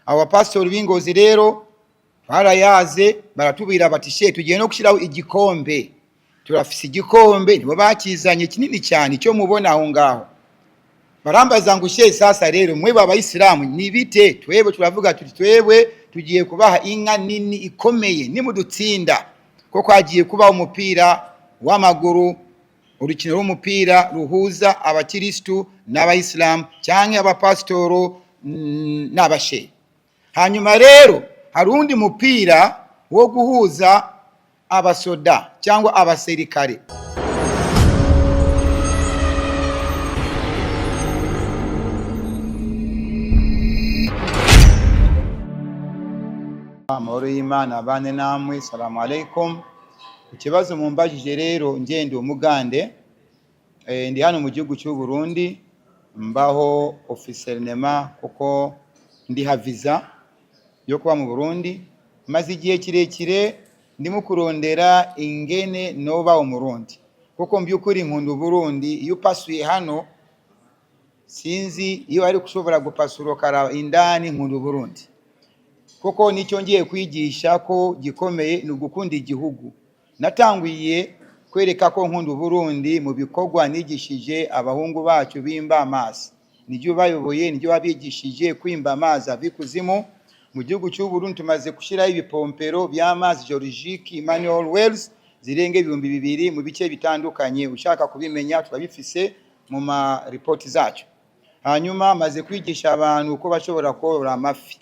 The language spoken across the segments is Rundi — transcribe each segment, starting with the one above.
Abapasitori b'Ingozi rero barayaze, baratubwira bati she tugiye no gushyiraho igikombe, turafise igikombe, nibo bakizanye kinini cyane icyo mubona aho ngaho. Barambaza ngo she sasa rero mwe b'abayisilamu ni bite? Twebwe turavuga tuti twebwe tugiye kubaha inka nini ikomeye nimudutsinda, kuko hagiye kuba umupira w'amaguru, urukino rw'umupira ruhuza abakirisitu n'abayisilamu cyangwa abapasitoro n'abashehe. Hanyuma rero hari undi mupira wo guhuza abasoda cyangwa abasirikare. Amahoro y'Imana abane namwe, salamu alaikum. Ku kibazo mumbajije rero, ngende umugande, ndi hano mu gihugu cy'u Burundi, mbaho officiellement kuko ndiha visa yo kuba mu Burundi. Maze igihe kirekire ndimo kurondera ingene noba umurundi, kuko mu by'ukuri nkunda Uburundi. Iyo upasuye hano, sinzi iyo ari gushobora gupasura ukaraba indani, nkunda Uburundi kuko nicyo ngiye kwigisha ko gikomeye ni ugukunda igihugu. Natanguye kwereka ko nkunda Uburundi mu bikorwa nigishije abahungu bacu bimba amazi, nibyo bayoboye, nibyo babigishije kwimba amazi ava ikuzimu. Mu gihugu cy'u Burundi tumaze gushyiraho ibipompero by'amazi georgique manual wells zirenga 2000 mu bice bitandukanye. Ushaka kubimenya turabifise mu ma report zacu. Hanyuma maze kwigisha abantu uko bashobora korora amafi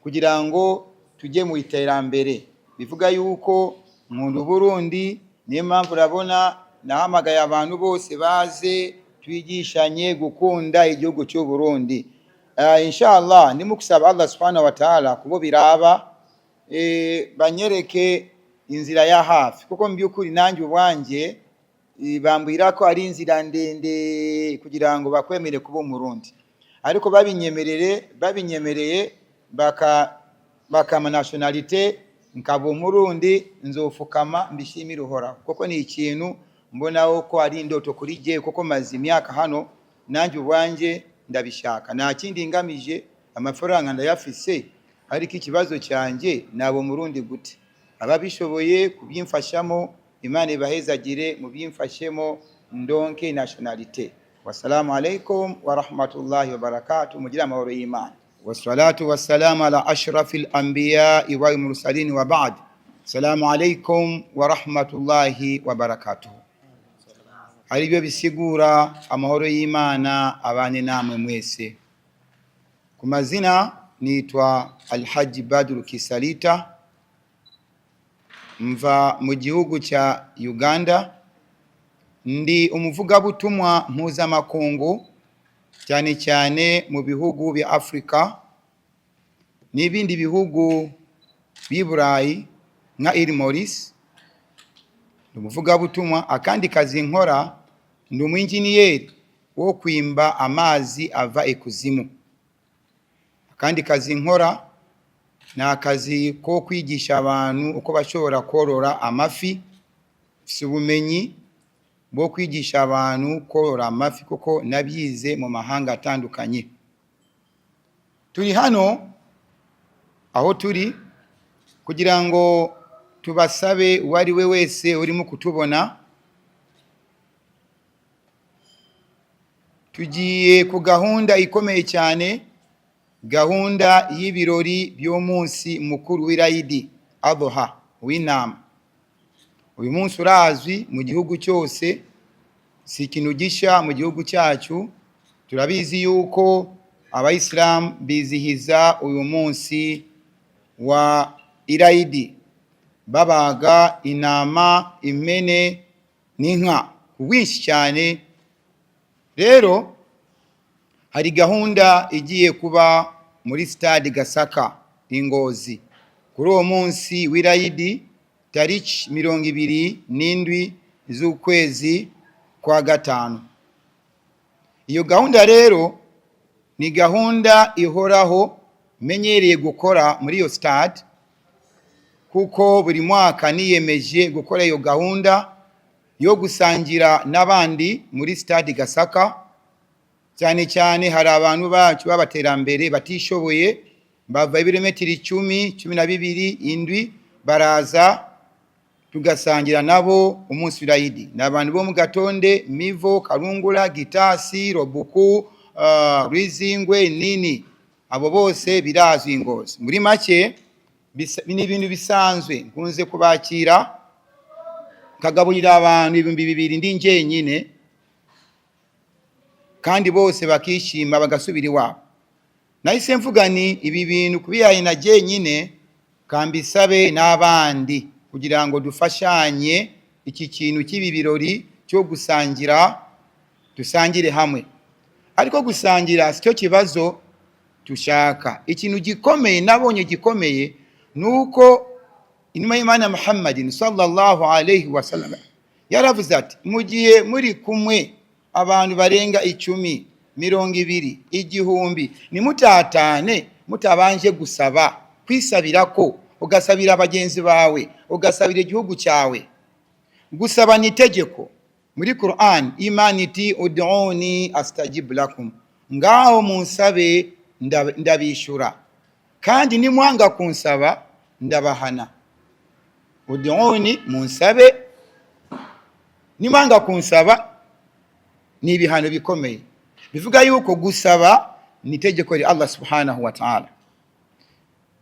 kugira ngo tujye mu iterambere. Bivuga yuko nkunda Uburundi, niyo mpamvu urabona nahamagaye abantu bose baze twigishanye gukunda igihugu cy'u Burundi. Inshallah ndimo gusaba Allah subhanahu wa ta'ala kubo biraba, banyereke inzira ya hafi, kuko mu by'ukuri nanjye ubwanjye bambwira ko ari inzira ndende kugira ngo bakwemere kuba umurundi, ariko babinyemereye bakama nationalité nkaba umurundi, nzofukama mbishimire Uhoraho, kuko ni ikintu mbonaho ko ari indoto kuri jye, kuko maze imyaka hano nanjye ubwanjye ndabishaka, nta kindi ngamije, amafaranga ndayafise, ariko ikibazo cyanjye nabo umurundi gute? Ababishoboye kubyimfashamo, Imana ibahezagire, mubyimfashemo ndonke nationalité. Wassalamu alaikum wa rahmatullahi wa barakatuh, mugire amahoro y'Imana. Wassalatu wassalamu ala ashrafil anbiya wal mursalin wa ba'd. Salamu alaikum wa rahmatullahi wa barakatuh. Aribyo bisigura amahoro y'Imana abane namwe mwese. Ku mazina nitwa Alhaji Badru Kisalita, mva mu gihugu cya Uganda, ndi umuvugabutumwa mpuzamakungu cyane cyane mu bihugu bya Afurika n'ibindi bihugu by'i Burayi nka Île Maurice. Ndi umuvugabutumwa. Akandi kazi nkora, ndi umwinjiniyeri wo kwimba amazi ava ikuzimu. Akandi kazi nkora ni akazi ko kwigisha abantu uko bashobora korora amafi. Mfise ubumenyi bwo kwigisha abantu korora amafi kuko nabyize mu mahanga atandukanye. Turi hano aho turi kugira ngo tubasabe uwo ari we wese urimo kutubona, tugiye ku gahunda ikomeye cyane, gahunda y'ibirori by'umunsi mukuru w'Irayidi Adha w'intama. Uyu munsi urazwi mu gihugu cyose, si ikintu gishya mu gihugu cyacu. Turabizi yuko abayisilamu bizihiza uyu munsi wa Irayidi babaga intama, impene n'inka ku bwinshi cyane. Rero hari gahunda igiye kuba muri stade Gasaka i Ngozi kuri uwo munsi w'Irayidi, tariki 27 z'ukwezi kwa gatanu. Iyo gahunda rero ni gahunda ihoraho menyereye gukora muri iyo stade, kuko buri mwaka niyemeje gukora iyo gahunda yo gusangira n'abandi muri stade Gasaka. Cyane cyane hari abantu bacu b'abaterambere batishoboye Bava ibirometero 10, 12, 7, baraza tugasangira nabo umunsi w'Irayidi. Ni abantu bo mu Gatonde, Mivo, Karungura, Gitasi, Robuku, Rwizingwe, Nini, abo bose birazwi Ngozi. Muri make ni ibintu bisanzwe, nkunze kubakira nkagaburira abantu 2000 ndi njyenyine, kandi bose bakishima bagasubira iwabo. Nahise mvuga ni ibi bintu kubihaye na jyenyine, kambisabe n'abandi kugira ngo dufashanye iki kintu cy'ibi birori cyo gusangira, dusangire hamwe. Ariko gusangira si cyo kibazo dushaka. Ikintu gikomeye nabonye gikomeye ni uko intumwa y'Imana Muhammadin sallallahu alayhi wa sallam yaravuze ati: mu gihe muri kumwe abantu barenga 10, 20, 1000, nimutatane mutabanje gusaba, kwisabira ko ugasabira bagenzi bawe, ugasabira igihugu cyawe. Gusaba ni itegeko muri Quran. Imana iti: ud'uni astajib lakum, ngaho munsabe ndabishura, kandi nimwanga kunsaba ndabahana. Ud'uni, munsabe, nimwanga kunsaba ni ibihano bikomeye. Bivuga yuko gusaba ni itegeko rya Allah subhanahu wa ta'ala.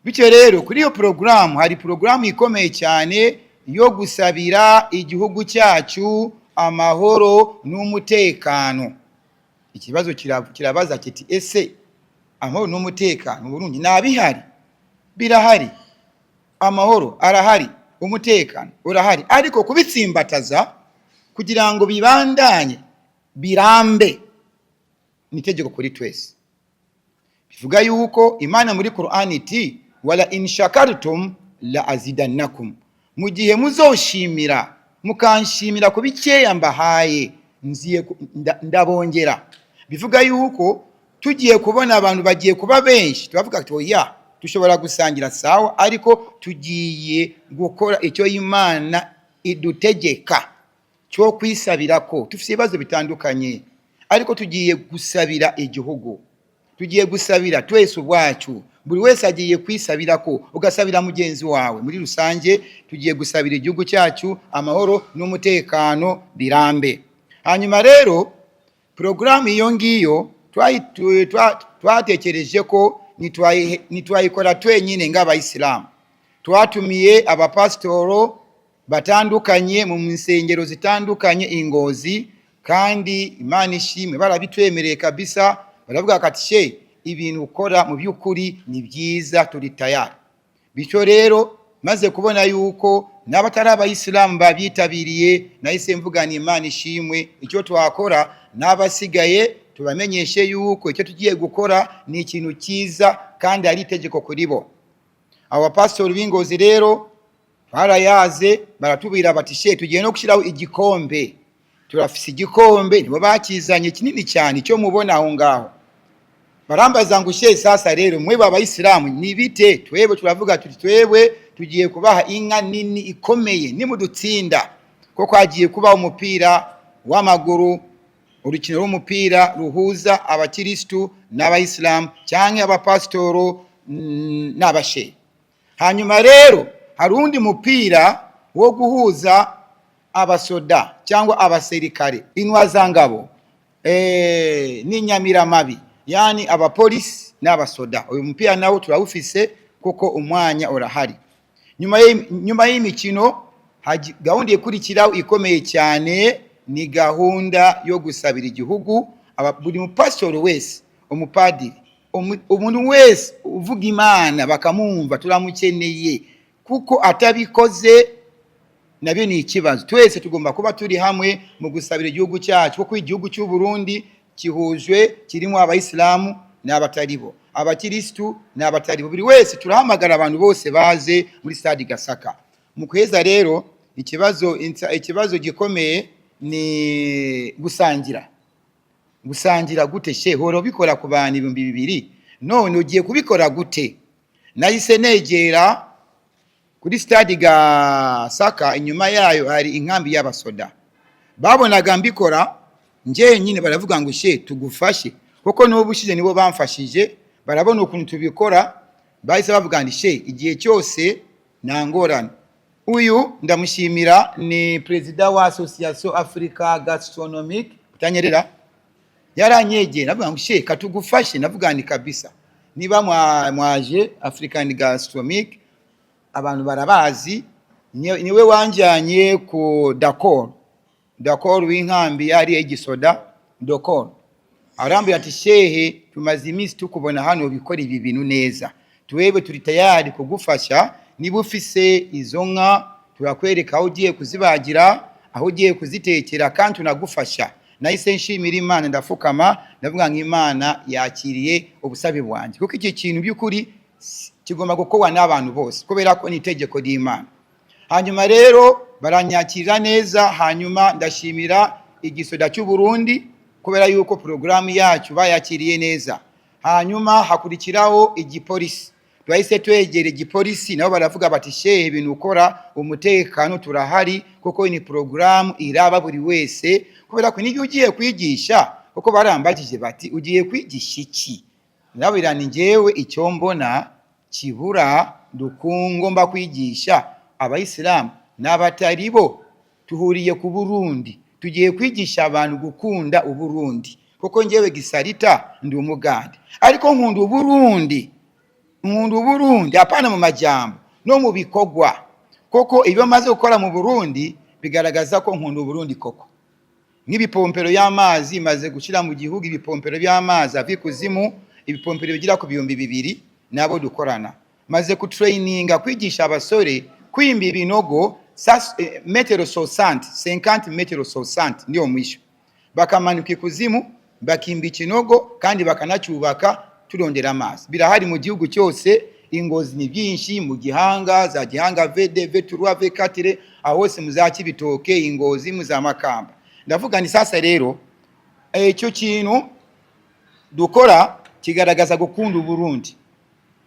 Bityo rero kuri iyo porogaramu hari porogaramu ikomeye cyane yo gusabira igihugu cyacu amahoro n'umutekano. Ikibazo kirabaza kiti: ese amahoro n'umutekano mu Burundi nabihari? Birahari, amahoro arahari, umutekano urahari, ariko kubitsimbataza kugira ngo bibandanye birambe ni itegeko kuri twese. Bivuga yuko Imana muri Qur'an iti: wala in shakartum la azidannakum, mu gihe muzoshimira mukanshimira ku bikeya mbahaye, nziye ndabongera. Bivuga yuko tugiye kubona abantu bagiye kuba benshi, turavuga ati: oya, dushobora gusangira sawa, ariko tugiye gukora icyo Imana idutegeka cyo kwisabira ko dufite ibibazo bitandukanye, ariko tugiye gusabira igihugu, tugiye gusabira twese ubwacu, buri wese agiye kwisabira ko ugasabira mugenzi wawe. Muri rusange tugiye gusabira igihugu cyacu amahoro n'umutekano birambe. Hanyuma rero porogaramu iyo ngiyo twatekereje ko nitwayikora twenyine nk'abayisilamu. Twatumiye abapasitoro batandukanye mu nsengero zitandukanye i Ngozi, kandi Imana ishimwe barabitwemereye kabisa. Baravuga ati: she, ibintu ukora mu by'ukuri ni byiza, turi tayari. Bityo rero maze kubona yuko n'abatari abayisilamu babyitabiriye, nahise mvuga ni Imana ishimwe, icyo twakora n'abasigaye tubamenyeshe yuko icyo tugiye gukora ni ikintu cyiza kandi ari itegeko kuri bo. Abo bapasitori b'Ingozi rero barayaze, baratubwira bati: she, tugiye no gushyiraho igikombe, turafise igikombe. Nibo bakizanye kinini cyane icyo mubona aho ngaho. Barambaza ngo: she, sasa rero mwe abayisilamu ni bite? Twebwe turavuga tuti: twebwe tugiye kubaha inka nini ikomeye nimudutsinda, ko hagiye kuba umupira w'amaguru, urukino rw'umupira ruhuza abakirisitu n'abayisilamu cyangwa abapasitoro n'abashehe. Hanyuma rero hari undi mupira wo guhuza abasoda cyangwa abasirikare, intwazangabo n'inyamiramabi, yani abapolisi n'abasoda. Uyu mupira nawo turawufise kuko umwanya urahari. Nyuma y'imikino gahunda ikurikiraho ikomeye cyane ni gahunda yo gusabira igihugu. Buri mupasitori wese, umupadiri, umuntu wese uvuga Imana bakamwumva, turamukeneye, kuko atabikoze nabyo ni ikibazo. Twese tugomba kuba turi hamwe mu gusabira igihugu cyacu, kuko igihugu cy'u Burundi gihujwe, kirimo abayisilamu n'abatari bo, abakirisitu n'abatari bo, buri wese. Turahamagara abantu bose baze muri stade Gasaka. Mu kweza rero ikibazo gikomeye ni gusangira. Gusangira gute? She, hora ubikora ku bantu 2000, none ugiye kubikora gute? Nahise negera kuri stade Gasaka, inyuma yayo hari inkambi y'abasoda. Babonaga mbikora njyenyine, baravuga ngo: she, tugufashe, kuko n'ubu ushize nibo bamfashije, barabona ukuntu tubikora. Bahise bavuga ngo: "She, igihe cyose nta ngorane." Uyu ndamushimira, ni perezida wa Association Africa Gastronomique Butanyerera. Yaranyegera, navuga ngo: "She, katugufashe." Navuga ni kabisa, niba mwaje African Gastronomique, abantu barabazi, niwe wanjyanye ku Dakor, Dakor w'inkambi yari igisoda. Dakor arambwira ati: "Shehe, tumaze iminsi tukubona hano bikora ibi bintu neza, twebwe turi tayari kugufasha. Niba ufise izo nka, turakwereka aho ugiye kuzibagira, aho ugiye kuzitekera, kandi tunagufasha." Nahise nshimira Imana, ndafukama, ndavuga ngo Imana yakiriye ubusabe bwanjye, kuko iki kintu by'ukuri kigomba gukorwa n'abantu bose, kubera ko ni itegeko ry'Imana. Hanyuma rero baranyakira neza. Hanyuma ndashimira igisoda cy'u Burundi kubera yuko porogaramu yacu bayakiriye neza. Hanyuma hakurikiraho igipolisi. Twahise twegera igipolisi, nabo baravuga bati: "Shehe, ibintu ukora, umutekano turahari, kuko ni porogaramu iraba buri wese." Kubera ko niyo ugiye kwigisha, kuko barambajije bati: "Ugiye kwigisha iki?" Ndababwira ni njyewe icyo mbona kibura dukungomba kwigisha abayisilamu n'abatari bo, tuhuriye ku Burundi. Tugiye kwigisha abantu gukunda Uburundi, kuko njyewe Gisarita ndi Umugande, ariko nkunda Uburundi, nkunda Uburundi apana mu majambo, no mu bikorwa. Koko ibyo maze gukora mu Burundi bigaragaza ko nkunda Uburundi koko, nk'ibipompero y'amazi maze gushyira mu gihugu, ibipompero by'amazi ava ikuzimu, ibipompero bigera ku 2000 nabo dukorana. Maze kutraininga, kwigisha abasore kwimba ibinogo metero 60, 50 metero 60, niyo mwisho, bakamanuka ikuzimu bakimba ikinogo kandi bakanacyubaka, turondera amazi. Birahari mu gihugu cyose. Ingozi ni byinshi, mu Gihanga, za Gihanga V2, V3, V4, aho hose mu za Kibitoke, Ingozi, mu za Makamba. Ndavuga ni sasa rero icyo kintu dukora kigaragaza gukunda Uburundi.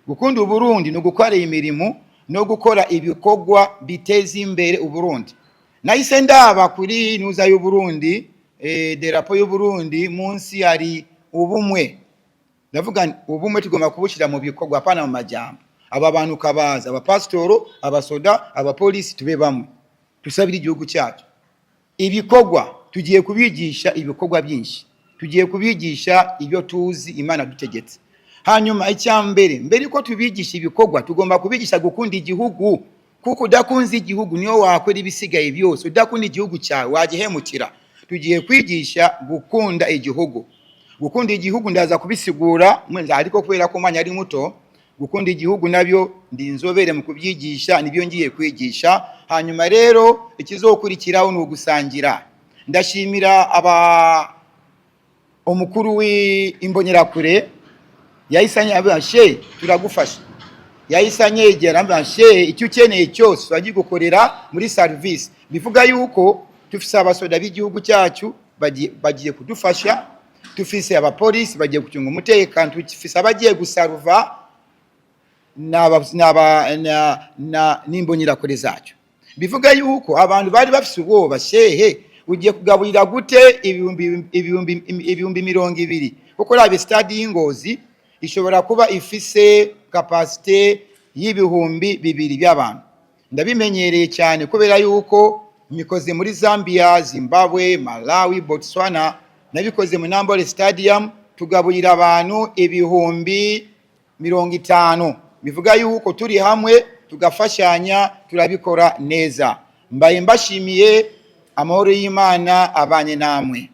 Gukunda Uburundi ni ugukora imirimo no gukora ibikorwa biteza imbere Uburundi. Nahise ndaba kuri nuza y'Uburundi, derapo y'Uburundi, munsi hari ubumwe. Ndavuga nti ubumwe tugomba kubushyira mu bikorwa, apana mu majambo. Aba bantu kabaza, abapasitoro, abasoda, abapolisi, tube bamwe, dusabire igihugu cyacu. Ibikorwa tugiye kubigisha, ibikorwa byinshi tugiye kubigisha, ibyo tuzi Imana dutegetse. Hanyuma icya mbere, mbere yuko tubigisha ibikorwa, tugomba kubigisha gukunda igihugu, kuko udakunze igihugu niyo wakora ibisigaye byose, udakunda igihugu cyawe wagihemukira. Tugiye kwigisha gukunda igihugu. Gukunda igihugu ndaza kubisigura, ariko kubera ko umwanya ari muto, gukunda igihugu nabyo ndi inzobere mu kubyigisha, nibyo ngiye kwigisha. Hanyuma rero ikizokurikiraho ni ugusangira. Ndashimira aba umukuru w'Imbonerakure, yahise anyabwira: "She, turagufasha." Yahise anyegera ambwira: "She, icyo ukeneye cyose turagigukorera muri service." Bivuga yuko dufise abasoda b'igihugu cyacu bagiye kudufasha, dufise abapolisi bagiye gucunga umutekano, dufise abagiye gusaruva n'Imbonerakure zacu. Bivuga yuko abantu bari bafise ubwoba: "Shehe, ugiye kugaburira gute 20,000,000?" Kuko raba stade y'Ingozi ishobora kuba ifise capacité y'2000 by'abantu. Ndabimenyereye cyane kubera yuko mikoze muri Zambia, Zimbabwe, Malawi, Botswana. Nabikoze mu Nambole Stadium, tugaburira abantu 50,000. Bivuga yuko turi hamwe tugafashanya turabikora neza. Mbaye mbashimiye, amahoro y'Imana abanye namwe.